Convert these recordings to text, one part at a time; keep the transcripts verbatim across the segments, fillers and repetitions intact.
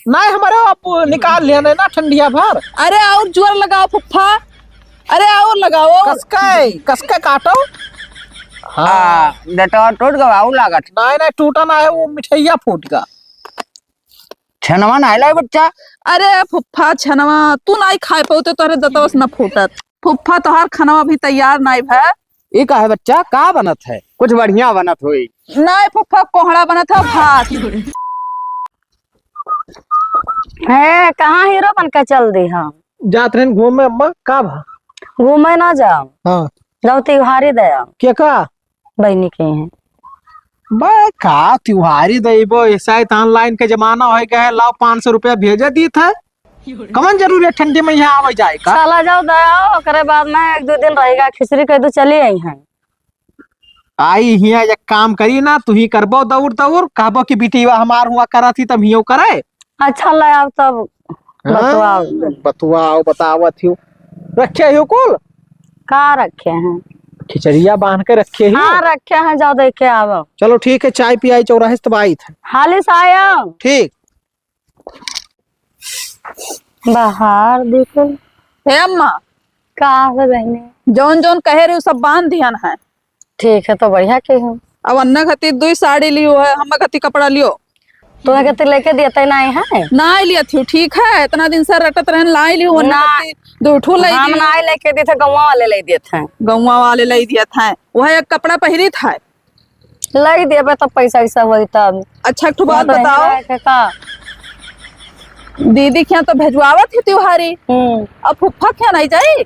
नहीं, हमरे अब निकाल लिया नहीं ना ठंडिया भर। अरे और जोर लगाओ फुफ्फा, अरे और लगाओ। कसके, कसके काटो। हाँ। आ, डटवा टूट गवा, ऊ लागत। नहीं, नहीं, टूटा ना है, वो मिठाइया फूट गा। छनवा नाहीं लाए बच्चा। अरे फुफ्फा, छनवा तू नाहीं खाए पाउते, तोहरे दतवा से ना फूटत। फुफ्फा, तोहार खनवा भी तैयार नाहीं भय। ई का है बच्चा, का बनत है? कुछ बढ़िया बनत होई। नाहीं फुफ्फा, कोहड़ा बनत है, भात। है, कहाँ हीरो बन के चल दी हम? जात रहन घूमे अम्मा, का भा? घूमे ना जाओ। हाँ। जाओ त्योहारी दे आओ। के का? बहिनी के हैं। बे, का त्योहारी देबो? ऐसा ही तो online के जमाना हो गया है, लाओ पाँच सौ रुपया भेजे दी था। कमन जरूरी है ठंडी में यहाँ आवे जाए का? चला जाओ, दे आओ, ओकरे बाद में एक दो दिन रहेगा, खिचड़ी कह दो, चली आई हैं। आई हियाँ एक काम करी ना, तू ही करबो दौड़ दौड़, कहबो कि बिटिया हमार हुआ करा थी, तब हियो करे। अच्छा, ले आओ तब, हाँ, बतुआओ। बतुआओ, बतावत हियो। रखे हियो कुल? का रखे हैं? खिचड़िया बांध के रखे हियो? हाँ, रखे हैं, जाओ दे के आओ। चलो ठीक है, चाय पियाई चौराहे से तब आई थे। हाली से आयो। ठीक। बाहर देखो। हे अम्मा। का हो बहिनी? जौन जौन कहे रही सब बांध दिहन है। ठीक है, तो बढ़िया के हूँ। अब अन्ना खातिर दुई साड़ी लियो है, हम खातिर कपड़ा लियो। तो खातिर लेके दिया तय नाई है? नाई लिया थी, ठीक है, इतना दिन से रटत रहन, लाई लियो, अन्ना ना। खातिर दो ठो लाई हम दियो। नाई लेके दिए थे, गौवा वाले लाई दिए थे। गौवा वाले लाई दिया था, वह एक कपड़ा पहिरी था। लाई देबे तब पैसा वैसा होई तब। अच्छा, एक ठो बात बताओ। का? दीदी के यहाँ तो भेजवावत ही त्योहारी। हम्म। अब फुफ्फा के यहाँ नहीं जाई?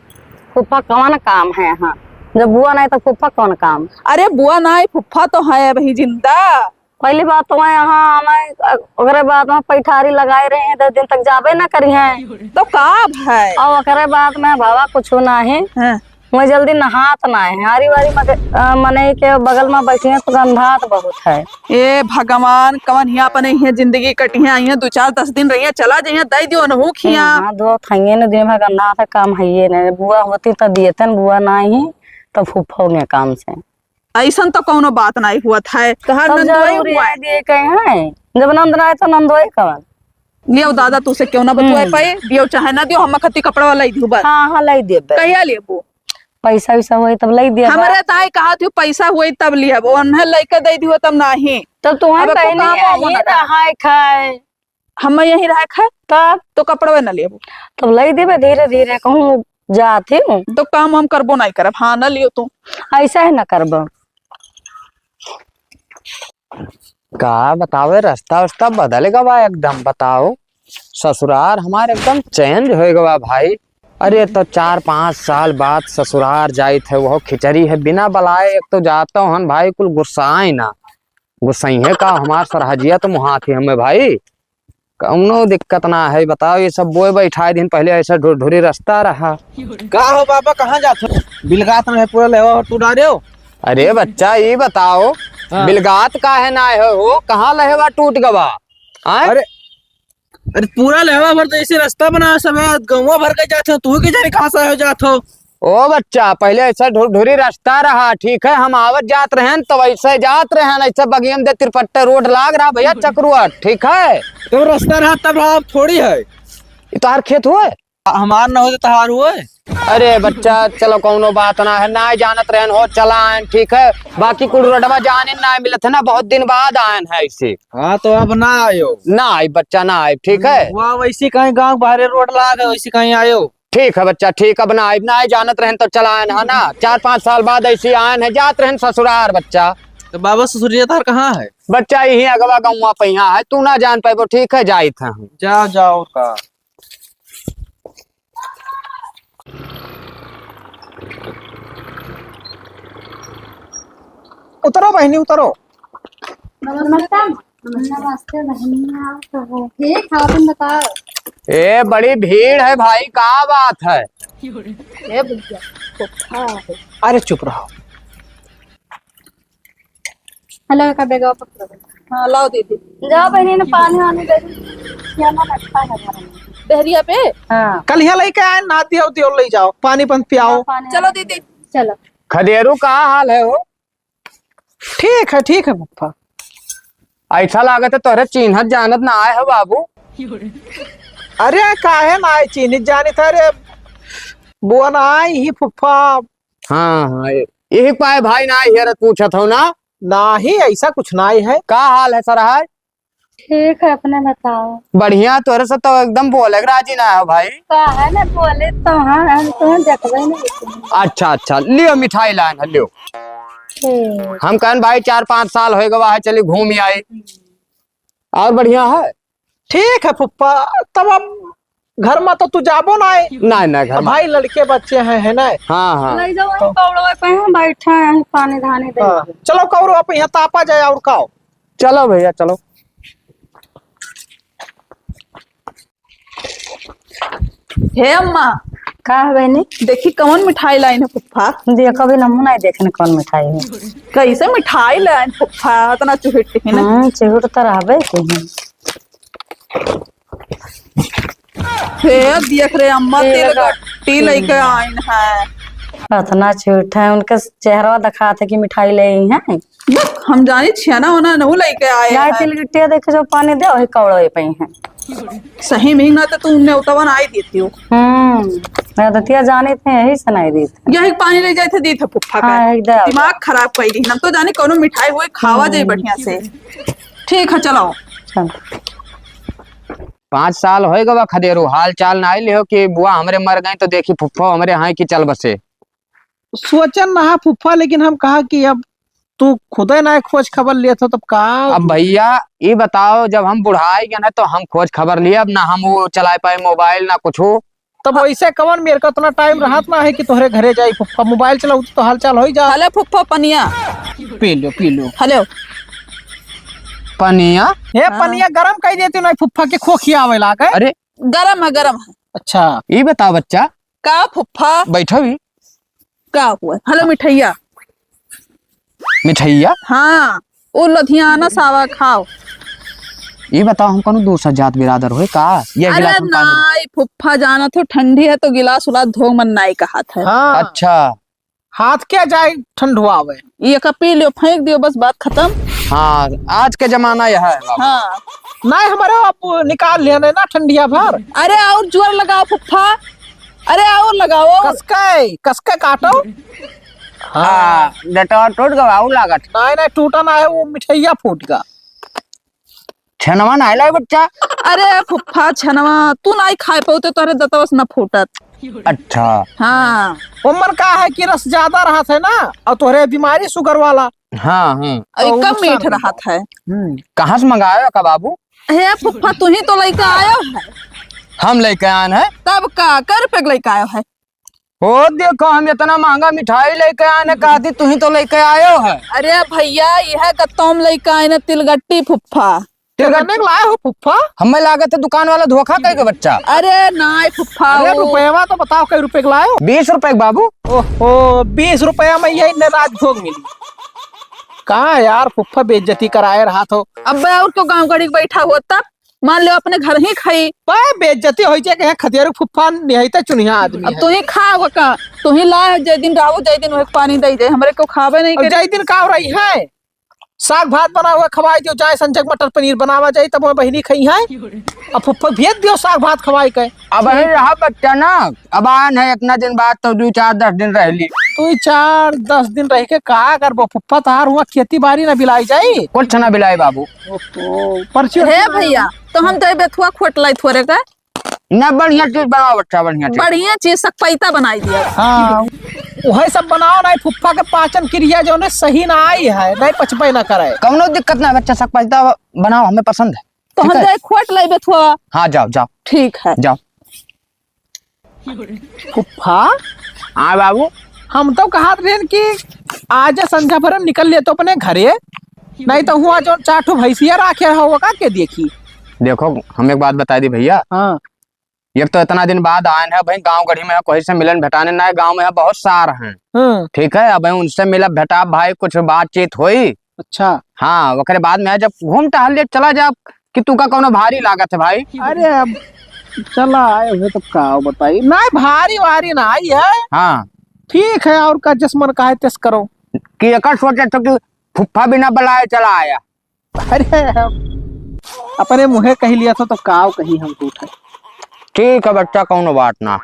फुफ्फा कौन काम है यहाँ? जब बुआ नहीं तो फुफ्फा कौन काम? अरे बुआ नहीं, फुफ्फा तो है अभी जिंदा। पहली बात तो मैं यहाँ, हमें, अ, ओकरे बाद में पैठारी लगाए रहे हैं, दस दिन तक जाबे ना करी हैं। तो का भाई? और ओकरे बाद में बाबा कुछ ना है। हाँ। मैं जल्दी नहात ना है, हारी वारी मग-, अ, मनई के बगल में बैठी हैं तो गंधात बहुत है। ए भगवान, कवन हिया अपने हिया जिंदगी कटी है, आई हैं दो चार दस दिन रही है, चला जाइए, दे दियो नहू खिया। हाँ, दो खाइए न दिन भर गंधात है, काम है ये नहीं, बुआ होती तो दिए थे, बुआ ना ही तो फूफो गए काम से। अइसन तो कौनो बात नाहीं हुआ था। तोहार तब नंदोई जरूरी हुआ है। दिए कहे हैं, जब नंद ना है तो नंदोई कवन? लियो दादा, तू से क्यों ना बतुआए हम्म। पाए, दियो चाहे ना दियो, हम खती कपड़ा वाला ही दियो बस। हाँ, हाँ, लाई देबे। कहिया लेबू? पैसा वैसा होई तब लाई देबे। हमरे ताई कहा थी पैसा होई तब लियब, ओन्हे लइके दे दियो तब नाही। तब तुम्हें अब एको कहीं काम नहीं वाम आई, ना करे। रहा है खाए। हम यहीं रहे खाए। तब? तो कपड़वे न लेबो। तब लई देबे धीरे धीरे, कहूँ जात ही। तो काम हम करबो नहीं करब। हाँ, न लियो तू। ऐसा है न करबो। का बतावे, रास्ता उस्ता बदल गवा एकदम, बताओ। ससुरार हमार एकदम change हो गवा भाई। अरे, तो चार पाँच साल बाद ससुरार जाइत है, वो खिचड़ी है, बिना बुलाए एक तो जाता हन भाई, कुल गुस्साए ना। गुस्सइहे का, हमार सरहजिया तो मुहात ही हमें भाई। कौनो दिक्कत ना है, बताओ, ये सब बोए बैठाए दिन पहले ऐसा ढुरढुरी रास्ता रहा। का हो बाबा, कहाँ जात हो? बिलगात में पूरा लेवा तू डारे हो? अरे बच्चा, ये बताओ, हाँ। बिलगात का है ना है हो, कहाँ लेवा टूट गवा? आय? अरे, अरे पूरा लेवा भर तो ऐसे रास्ता बना सब है, गौवा भर के जात हो, तू के जाने कहाँ से हो जात हो? ओ बच्चा, पहले ऐसा ढुरढुरी रास्ता रहा, ठीक है, हम आवत जात रहन तो वैसे जात रहन, ऐसे बगियम दे तिरपट्टे रोड लाग रहा भैया, चकरुआ, ठीक है। तब रास्ता रहा तब रहा, अब थोड़ी है। ये तोहार खेत हुए? हमार न हो तो तोहार हुए। अरे बच्चा, चलो कौनो बात ना है, ना जानत रहन हो, चला आयन, ठीक है। बाकी कुल रोडवा जाने ना मिलत है ना, बहुत दिन बाद आयन है इसे। हाँ, तो अब ना आयो। ना आई बच्चा, ना आई, ठीक है। वाह, वैसे कहीं गाँव बाहरे रोड लाग है, वैसे कहीं आयो। ठीक है बच्चा, ठीक, अब ना आइब, ना आइ जानत रहन तो चला आयन है ना, चार पाँच साल बाद ऐसी आयन है, जात रहन ससुरार बच्चा। तो बाबा ससुरिया तार कहाँ है? बच्चा यही अगवा गौवा पहिया है, तू ना जान पाइबो, ठीक है, जाइत है हम। जाओ, जाओ, और का। उतरो बहिनी, उतरो। नमस्कार। नमस्ते बहिनी, आप कहो। ठीक है, अपन बताओ। ए, बड़ी भीड़ है भाई, का बात है? ए भैया, कुत्ता है। अरे चुप रहो। हेलो, का बेगवा पकड़ो। हाँ, लाओ दीदी। जाओ बहिनी, ने पानी वानी दे दी। क्या ना रखा है घर में। डहरिया पे? हाँ। कल यहाँ लेके आए, ना दियो, दियो ले जाओ, पानी पन पियाओ। हाँ, पानी चलो वानी दीदी। चलो। खदेरू, का हाल है हो? ठीक है, ठीक है फूफा। ऐसा लागत है तोहरे चिन्हत जानत ना आए हो बाबू। अरे काहे नाहीं चिन्हित जानित है रे? बुआ नाहीं ही फुफ्फा। हाँ, हाँ, ये, यही पाए भाई नाहीं हेरत पूछत हो ना? नाहीं, ऐसा कुछ नाहीं है। का हाल है सरहज? ठीक है, अपने बताओ। बढ़िया, तोरे से तो एकदम बोले के राजी ना हो भाई। का है ना, बोले तो हाँ, हम तो देखबे नहीं करते। अच्छा, अच्छा, लियो मिठाई लाइन है, लियो। ठीक। हम कहन भाई चार पाँच साल होए गवा है, चली घूम आए। और बढ़िया है? ठीक है फुफ्फा, तब अब घर में तो तू जाबो ना है। ना, ना, घर अब में। भाई लड़के बच्चे हैं, है ना? हाँ, हाँ। ले जाओ, तो कौड़वे पे हैं, बैठे हैं, पानी धानी दे हाँ, दो। चलो कौड़वा पे यहाँ तापा जाए और का हो? चलो भैया, चलो। हे अम्मा। का है बहनी? देखी कौन मिठाई लाइन है फुफ्फा। देखो भी नमूना ही देखे न कौन मिठाई है। कैसे मिठाई लाइन फुफ्फा, इतना चुहिट है ना? हम्म, चुहिट तो रहबे की है। हे देख रे अम्मा, ये तिल लगा। गट्टी लेके आइन है। इतना चुहिट है, उनके चेहरा दिखात है कि मिठाई ले आई हैं। बक, हम जानी छिया ना, ओना नहु लेके आए गाय हैं। तिल गिट्टिया देखे जो पानी दे, वही कौड़वे पे हैं। सही में ना तो तू उन्हें उतवन आई देती हो। हम्म, मैं तो तिया जाने थे, यही से नहीं दी थे। यही पानी ले जाए थे, दी थे फुफ्फा का। हाँ, एकदम। दिमाग खराब कर दी। हम तो जाने कोनो मिठाई हुई, खावा जाए हम्म। बढ़िया से। ठीक है, चलो। चल। पाँच साल होए गवा खदेरू, हाल चाल ना आइल हो कि बुआ हमरे मर गए तो देखी फुफ्फा हमरे यहाँ की चल बसे। सोचन रहा फुफ्फा, लेकिन हम कहा कि अब तू खुदे ना खोज खबर लेत हो, तब का? अब भैया, ई बताओ, जब हम बुढ़ाए गए ना, तो हम खोज खबर लिए, अब ना हम वो चलाए पाए मोबाइल, ना कुछ हो। तब वैसे कवन मेरे का उतना टाइम रहत ना है कि तोहरे घरे जाई फुफ्फा, मोबाइल चलाऊ तो हाल चाल हो ही जा। हेलो फुफ्फा, पनिया। पी लो, पी लो। हेलो। पनिया? हे हाँ। पनिया गरम कर देती ना फुफ्फा के खोखी आवे लागे। अरे। गरम है, गरम है। अच्छा। ई बताओ बच्चा। का फुफ्फा? बैठो भी। का हुआ? हेलो मिठैया। मिठैया? हाँ, उ लुधियाना सावा खाओ। ये बताओ, हम कौनो दूसर जात बिरादर होए का? ये अरे गिलास में पानी। नाई फुफ्फा, जानत हो ठंडी है तो गिलास उलास धो मन नाई कहत है। हाँ। अच्छा। हाथ क्या जाए ठंडुआवे। ये का पी लियो, फेंक दियो, बस बात खत्म। हाँ, आज के जमाना यह है बाबू। हाँ। नाई हमारे अब निकाल लिया ना ठंडिया भर। अरे और जोर लगाओ फुफ्फा। अरे, और लगाओ। कसके, कसके काटो। हाँ, डेटवा टूट गवा, और लागत। नाई, नाई, टूटा ना है, वो मिठैया फूट गा। छनवा ना लाए बच्चा। अरे फुफ्फा, छनवा तू नाई खाए पाउते, तोहरे दतवा से ना फूटत। अच्छा। हाँ। ओमन का है कि रस ज्यादा रहत है ना, और तोहरे बीमारी शुगर वाला। हाँ, हाँ। और और कम नुकसान मीठ करता। रहत है। हम्म। कहाँ से मंगाए हो का बाबू? हे फुफ्फा, तू ही तो लइके आयो है। हम लइके आन है? तब का, कै रुपये के लइके आयो है? ओ देखो, हम इतना महंगा मिठाई लइके आन है, कहती तू ही तो लइके आयो है। अरे भैया, यह कत्तौम लइके आए न तिलगट्टी फुफ्फा। तिलगट्टी के लाए हो फुफ्फा? हमें लागत है दुकान वाला धोखा कह के बच्चा। अरे नाई फुफ्फा, अरे वो रुपयवा तो बताओ, कै रुपये के लाए हो? बीस रुपये के बाबू। ओहो, बीस रुपया में यही न राजभोग मिली। का यार फुफ्फा बेइज्जती कराए रहा थो। अबे और क्यों गाँव गड़ी बैठा हो तब? मान लो अपने घर ही खाई। बे, बेइज्जती होई जे कहे खदेरू फुफ्फा निहैते चुनिया आदमी अब है। तू ही खाओ का? तू ही ला, जे दिन राहु, जे दिन वह पानी दे दे, हमरे को खावे नहीं अब करे। जे दिन का हो रही है, साग भात बना हुआ खवाई दियो, जाए संजग मटर पनीर बनावा जाए, तब वह बहिनी खाई है। अब फुफ्फा भेज दियो साग भात खवाई के। अब अरे रहा बच्चा ना, अब आन है इतना दिन बाद, तो दो चार दस दिन रह ली। तू ही चार दस दिन रह के का करबो फुफ्फा, तहार हुआ खेती बाड़ी ना बिलाई जाई। कुछ ना बिलाई बाबू। ओहो, पर्ची हे उर्ची ना भैया, तो हम तो बेथुआ खोट लाई थोरे का। ना, बढ़िया चीज बनाओ बच्चा, बढ़िया चीज। बढ़िया चीज सकपैता बनाई दिया। हाँ, वही सब बनाओ ना, फुफ्फा के पाचन क्रिया जो है सही ना आई है, नहीं पचबे ना करे। कौनो दिक्कत ना बच्चा, सकपैता बनाओ, हमें पसंद है। तो ठीक हम है? जाए खोट लाई बेथुआ। हाँ, जाओ, जाओ। ठीक है। जाओ। फुफ्फा? हाँ बाबू। हम तो कहत रहेन कि आज संझा भर निकल लेतो अपने घरे, नहीं तो हुआ जो चार ठो भैंसिया राखे हो, का के देखी? देखो, हम एक बात बता दी भैया। हाँ। एक तो इतना दिन बाद आए हैं भाई, गांव गढ़ी में कोई से मिलन भेटाने ना है, गांव में यहाँ बहुत सार हैं। हाँ। ठीक है, अब उनसे मिलब भेटाब भाई, कुछ बातचीत होई। अच्छा। हाँ, ओकरे बाद में जब घूम टहल ले चला जाब कि तू का कौनो भारी लागत है भाई। अरे अब चला आए हुए तो का बताई, ना भारी वारी ना आई है। हाँ। ठीक है, और का जस मन का है तस करो। कि एकर सोचे तो कि फुफ्फा बिना बुलाए चला आया। अरे अब अपने मुँहे कहि लिया था तो काव कही हम तू थे। ठीक है बच्चा, कौनो बात ना।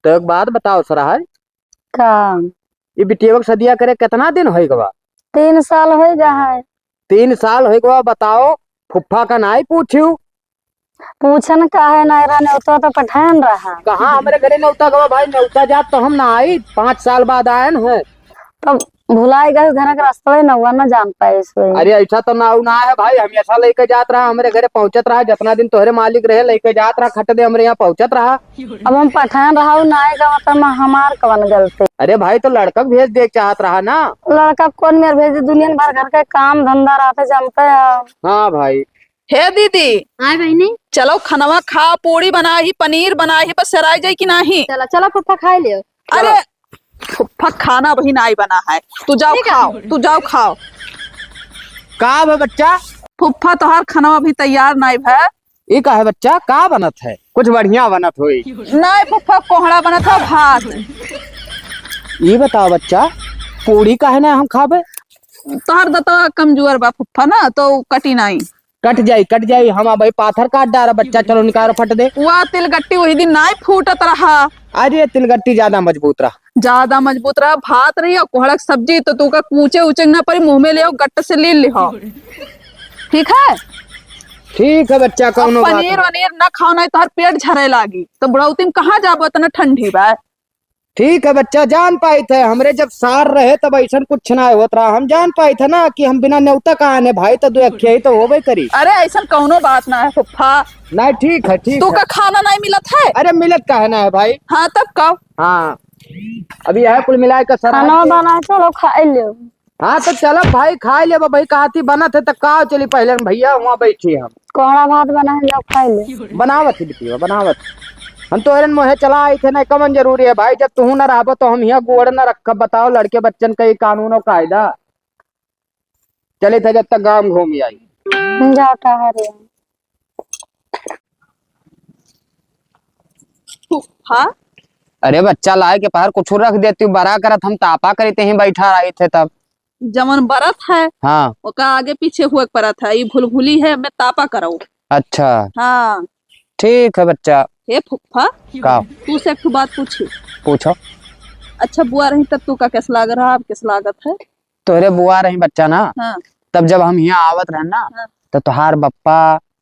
तो एक बात बताओ सरहज। का? ये बिटियवा के सदिया करे कितना दिन होइ गवा? तीन साल होइ गा है। तीन साल होइ गवा, बताओ, फुफ्फा का नाई पूछियो? पूछन का है, नाई रहा, नेवता तो पठान रहा। कहाँ हमरे घरे नेवता गवा भाई, नेवता जात तो हम ना आई, पाँच साल बाद आयन है। तब भुलाए गए, घर के रास्ता ही नौवा ना जान पाए इसमें। अरे ऐसा तो ना, ना है भाई, हमेशा लेके जात रहा, हमरे घरे पहुँचत रहा, जितना दिन तोहरे मालिक रहे लेके जात रहा, खट दे हमरे यहाँ पहुँचत रहा। अब हम पठान रहा, उ नाई गवा तो म-, हमार कवन गलती? अरे भाई, तो लड़का के भेज दे चाहत रहा ना। लड़का कौन मेर भेज दे, दुनिया भर घर के काम धंधा रहते, जानते हैं। हाँ भाई। हे दीदी। हाँ बहिनी। चलो खनवा खा, पूड़ी बनाही, पनीर बनाही, बस सेराई जाई कि नाही? चलो, चलो फुफ्फा खाई लियो। अरे फुफ्फा खाना अबही नाई बना है, तू जाओ ठीक है। खाओ, तू जाओ खाओ। का बा बच्चा? फुफ्फा तोहार खनवा अबही तैयार नाई भा। ई का है बच्चा, का बनत है? कुछ बढ़िया बनत होई। नाई फुफ्फा, कोहड़ा बनत है, भात। ई बताओ बच्चा, पूड़ी काहे ना हम खाबे? तोहार दतवा कमजोर बा फुफ्फा ना, तो कटी नाई। कट जाई, कट जाई, हम अबही पाथर काट डारब बच्चा, चलो निकालो फट दे। वा तिलगट्टी वही दिन नाई फूटत रहा। अरे तिलगट्टी ज्यादा मजबूत रहा। ज्यादा मजबूत रहा, भात रही और कोहड़ा के सब्जी, तो तू का कूचे उचे ना पड़ी, मुँह में लेहो, गट्ट से लील लिहो। ठीक है? ठीक है बच्चा, अब कौनो बात पनीर नहीं। वनीर ना खाओ, नहीं तोहर पेट झरे लागी, तो बुढ़ौती में कहाँ जाबो, इतना ठंडी बा। ठीक है बच्चा, जान पाइत है, हमरे जब सार रहे तब ऐसन कुछ ना होत रहा, हम जान पाइत है ना कि हम बिना नेवता का आने भाई, तो दो अखिया ही तो होबे करी। अरे ऐसन कौनो बात ना है फुफ्फा। नहीं, ठीक है, ठीक तू है। का खाना नहीं मिलत है? अरे मिलत काहे ना है भाई? हाँ तब का? हाँ, अभी यह कुल मिलाए का सर खाना बना, चलो खाई ले। हाँ, तो चलब भाई, खाई लेब भाई, कहती बनत है, तो का चली, पहले हम भैया हुआँ बैठी हम। कोहड़ा भात बना है, जाओ खाई ले। बनावत ही बिटिया, बनावत। हम तोहरे मोहे चला आई थे, नहीं कवन जरूरी है भाई, जब तू ना रहबो तो हम हियाँ गोड़ ना रखब, बताओ, लड़के बच्चन का ये कानून और कायदा। चले थे जब तक गाँव घूम आई। जाओ टहरे। फुफ्फा? अरे बच्चा, लाए के पहर कुछ रख देती, बड़ा करत हम तापा करीते ही बैठा रही थे तब। जवन बरत है, हाँ। ओका आगे पीछे हुए के परत है, ई भुलभुली है, मैं तापा करौ। अच्छा। हाँ। ठीक है बच्चा। हे फुफ्फा, का? तू से एक ठो बात पूछी। पूछो। अच्छा बुआ रही तब तू का कैस लाग रहा, अब कैस लागत है? तोहरे बुआ रही बच्चा ना, हाँ। तब जब हम हियाँ आवत रहन ना, हाँ। तो तोहार बप्पा,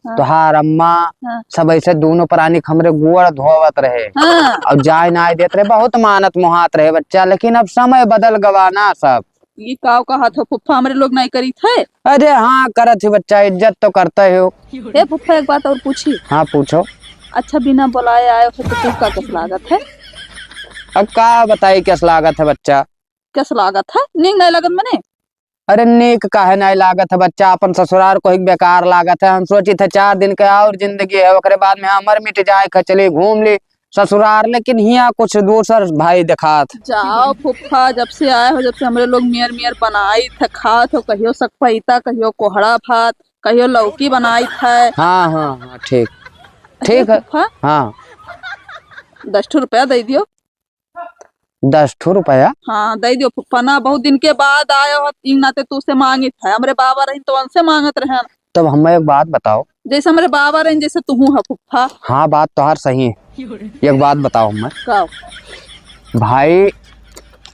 हाँ। तोहार अम्मा, हाँ। सब ऐसे दोनों प्राणी के हमरे गोड़ धोवत रहे। हाँ। और जाए ना देत रहे, बहुत मानत मोहात रहे बच्चा, लेकिन अब समय बदल गवा ना सब। ये काव कहत हो फुफ्फा, हमरे लोग नहीं करी थे? अरे हाँ, करत ही बच्चा, इज्जत तो करते हो। हे फुफ्फा, एक बात और पूछी? हाँ, पूछो। अच्छा, बिना बुलाए आए हो तो तू का कैस लागत है? अब का बताई कैस लागत है बच्चा? कैस लागत है? नीक नहीं लगत मने? अरे नीक काहे नाई लागत है बच्चा, अपन ससुरार को ही बेकार लागत है। हम सोचित है चार दिन के और जिंदगी है, ओकरे बाद में हमर मिट जाए के चली घूम ली ससुरार, लेकिन हियाँ कुछ दूसर भाई देखात। जाओ फुफ्फा, जब से आए हो, जब से हमरे लोग मियर मियर बनाइत है, खात हो, कहियो सकपैता, कहियो कोहड़ा भात, कहियो लौकी बनाइत है। हाँ, हाँ, हाँ, ठीक, ठीक है। फुफ्फा, हाँ। दस ठो रुपया दे दियो। दस ठो रुपया? हाँ, दे दियो फुफ्फा ना, बहुत दिन के बाद आयो हो, ई नाते तू से मांगित है। हमरे बाबा रही तो उनसे मांगत रहे। तब हमें एक बात बताओ। जैसे हमरे बाबा रही, जैसे तू है फुफ्फा। हाँ, बात तोहार सही है। एक बात बताओ हमें। का? भाई,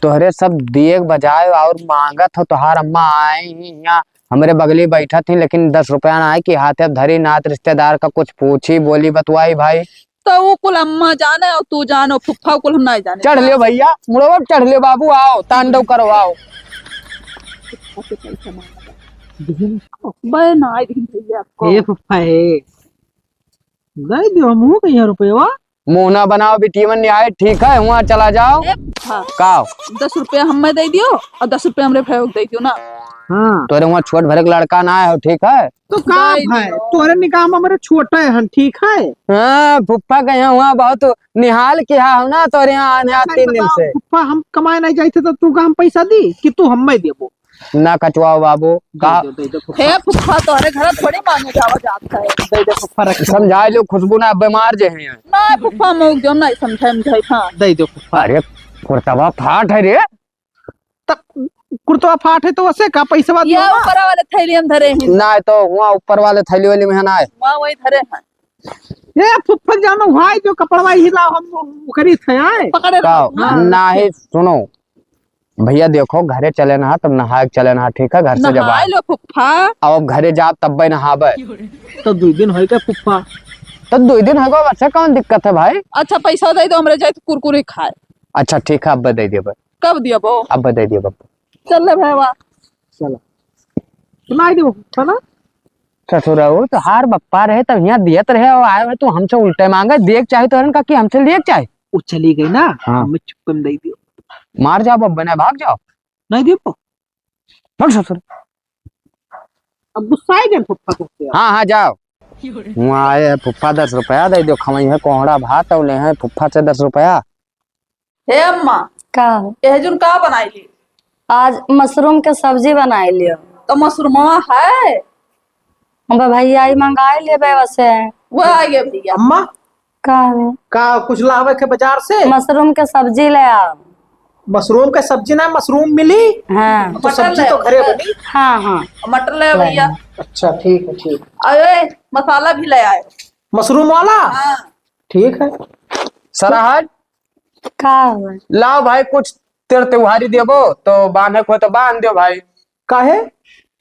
तोहरे सब दिए के बजाय और मांगत हो, तोहार अम्मा आई ही यहाँ, हमरे बगली बैठत ही, लेकिन दस रुपया ना आए कि हाथे अब धरी, नात रिश्तेदार का कुछ पूछी, बोली, बतवाई भाई। तो वो कुल अम्मा जाने और तू जानो, फुफ्फा कुल हम नहीं जाने। चढ़ लियो भैया, मुड़वा चढ़ लियो बाबू, आओ, तांडव करो, आओ। बे ना, आई दिन भैया आपको। ए फुफ्फा, ए। दे दियो, हमहू कहिया रुपयवा। मुंह ना बनाओ बिटिया, न्याय ठीक है, हुआँ चला जाओ। ए फुफ्फा, का? दस रुपया हमें दे दियो और दस रुपया हमरे भाई को दे दियो ना। हाँ। तोरे हुआँ छोट भरे के लड़का ना है, ठीक है? तो का दे भाई, दियो। तोरे निगाह में हमरे छोटे हन, ठीक है? हाँ, फुफ्फा के यहाँ हुआँ बहुत निहाल किहा हो ना, तोरे यहाँ आने आज अच्छा, तीन दिन बताओ, से। फुफ्फा, हम कमाए नहीं जाइथे तो तू का हम पैसा दी कि तू हमें देबो? ना कचवाओ बाबू, दे का? दो, दे दो फुफ्फा। हे फुफ्फा, तोहरे घर थोड़ी मांगे जावा जात है। दे दो फुफ्फा, रख। समझा लो, खुशबू ना बीमार जे हैं। ना फुफ्फा, मौक जो नहीं समझे, समझे, हाँ। दे दो फुफ्फा। अरे, कुर्तवा फाट है रे। तक कुर्तवा फाट है तो वसे का पैसवा ये दियो ना। ऊपर वाले थैली हम धरे हैं। ना तो हुआ ऊपर वाले थैली वाली में है ना। हुआ वही धरे हैं। ये फुफ्फा जानो भाई जो कपड़वा ही लाओ हम ओकरी थे आए। पकड़े का? रहो। हाँ। ना ही सुनो भैया, देखो घरे चले ना तब नहाए के चले ना, ठीक है? घर से जब नहाए आए लो फुफ्फा। अब घरे जाब तब्बे नहाबे। तो दुई दिन होई का फुफ्फा? तो दुई दिन होगा, अच्छा कौन दिक्कत है भाई? अच्छा पैसा दे दो हमरे जाए तो कुरकुरे खाए। अच्छा ठीक है, अब दे देबे। कब दियबो? अब दे देबे। चल ले भैया। चला। सुनाई दो, है ना? ससुरऊ, तोहार बप्पा रहे तब हियाँ दियत रहे और आए हुए तू हमसे उल्टे माँगे, देख चाहे तोहरन का कि हमसे लेक चाहे। वो चली गई ना, हाँ। हमें चुप्पन दे दियो। मार जाओ बब्बे ने, भाग जाओ। नहीं दियो। भाग ससुर। अब गुस्सा ही गए फुफ्फा करते हैं। हाँ, हाँ, जाओ। वहाँ आए हैं फुफ्फा, दस रुपया दे दो, खवाई है कोहड़ा भात और ले हैं फुफ्फा से दस रुपया। हे अम्मा, का? एह जुन का बनाई ली? आज मशरूम के सब्जी बनाई लियो। तो मशरूमवा है? हम भैया ई मंगाई लेबे वसे। वो आ गए भैया। अम्मा, का है? का कुछ लावे के बाजार से? मशरूम के सब्जी ले आओ। मशरूम के सब्जी ना, मशरूम मिली? हाँ। तो मटर सब्जी ले तो आओ, घरे मटर। बनी। हाँ, हाँ। मटर ले आओ ले भैया। आओ। अच्छा, ठीक है, ठीक। अरे, मसाला भी ले आए। मशरूम वाला? हाँ। ठीक है। सरहज? का हुआ? लाओ भाई, कुछ तेर त्योहारी देबो, तो बांधे को तो बांध दो भाई। काहे?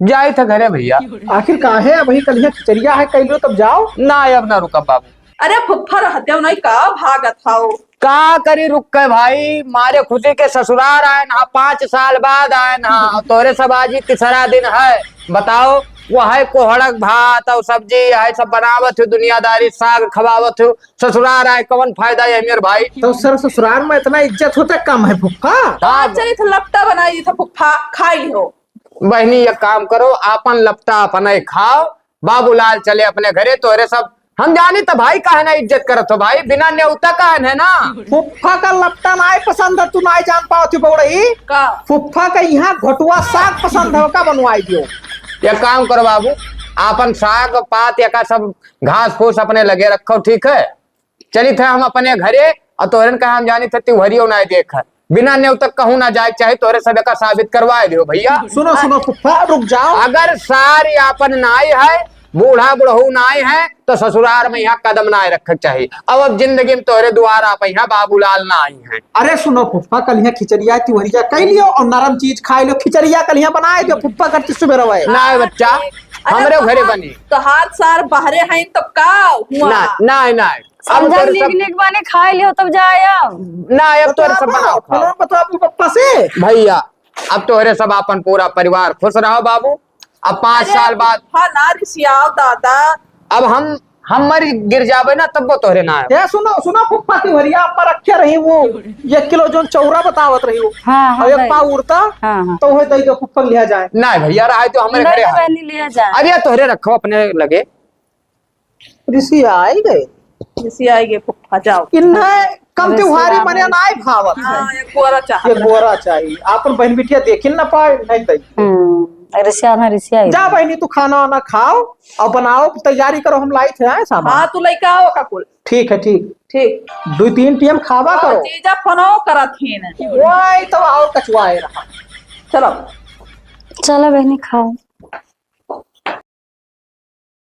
जाई था घरे भैया। आखिर काहे? अबही कलिया खिचड़िया है, कइलो तब जाओ। ना, अब ना रुकब बाबू। अरे फुफ्फा रहते हो नहीं का भागत हो? का करी रुक के भाई, मारे खुशी के ससुरार आए ना, पाँच साल बाद आए ना, तोरे सब आज ही तीसरा दिन है। बताओ, वो है कोहड़क भात और सब्जी, है सब बनावत हो, दुनियादारी साग खवावत हो, ससुरार आए, कौन फायदा है मेरे भाई? तो सर, ससुरार में इतना इज्जत होता कम है फुफ्फा? हाँ। चलित लपटा बनाई था फुफ्फा, खाई हो। बहनी, एक काम करो, आपन लपटा अपने खाओ, बाबूलाल चले अपने घरे। तोहरे सब हम जानी तो भाई, काहे ना इज्जत करत हो भाई, बिना नेवता काहे है ना? फुफ्फा का लपटा नाई पसंद है, तू नाई जान पावत हो बउड़ई। का? फुफ्फा का यहाँ घोटुआ साग पसंद है, का बनवाई दियो। एक काम करो बाबू, आपन साग पात या का सब घास फूस अपने लगे रखो, ठीक है? चलित है हम अपने घरे, और तोहरन का हम जानित है त्योहरियो ना देख है। बिना नेवता कहूँ ना जाए, चाहे तोहरे सब का साबित करवाए दियो भैया। सुनो, सुनो फुफ्फा, रुक जाओ। अगर सार आपन नाई है, बूढ़ा बुढ़ऊ नाई है, तो ससुरार में यहाँ कदम नाई रखे के चाही। अब, अब जिंदगी में तोहरे दुआर आप यहाँ बाबूलाल नाई है। अरे सुनो फुफ्फा, कल यहाँ खिचड़िया त्योहरिया कइ लियो और नरम चीज खाई लियो। खिचड़िया कल यहाँ बनाए दियो फुफ्फा, करती सुबह रहे। ना बच्चा, अरे हमरे घरे बनी। तोहार सार बहरे हैं तब का हुआ? ना, ना, ना। अब समझा तोरे नीक सब नीक बानी खाए लियो तब जाए आओ। ना, अब तोरे सब बनाओ, खाओ। फोन पर तो अपने पप्पा से। भैया, अब तोहरे सब आपन पूरा परिवार खुश रहो बाबू। अब पाँच अरे, साल बाद हाँ ना रिसियाओ दादा। अब हम, हम मर गिर जाबे ना तब वो तोहरे ना आए। ए, सुनो, सुनो फुफ्फा, त्योहरिया पर रखे रही वो एक किलो जोन चौरा बतावत रही वो। हाँ, हाँ, और एक भाई। पाव उड़ता, हाँ, हाँ। तो वही दे दो फुफ्फा लिया जाए। ना भैया, रहा तो हमारे नहीं घरे तो है। बहनी लिया जाए। अब ये तोहरे रखो अपने लगे। रिसियाई गए। रिसियाई गए फुफ्फा, जाओ। इन्हें कम अरे त्योहारी सियान मने है। नाई भावत है। हाँ, ये गोरा चाहत ये है। गोरा चाहिए। आपन बहन बिटिया देखिन ना पाए, नहीं दई। हम्म, रिसियान है, रिसियाई जा गए। बहनी, तू खाना वाना खाओ और बनाओ, तैयारी करो, हम लाइत है सामान। हाँ, तू लइका आओ का कुल। ठीक है, ठीक। ठीक। दो तीन टीएम खावा और करो। जीजा फोनो करत हीन। वही तो आओ कचुआए रहा। चलो। चलो बहनी, खाओ।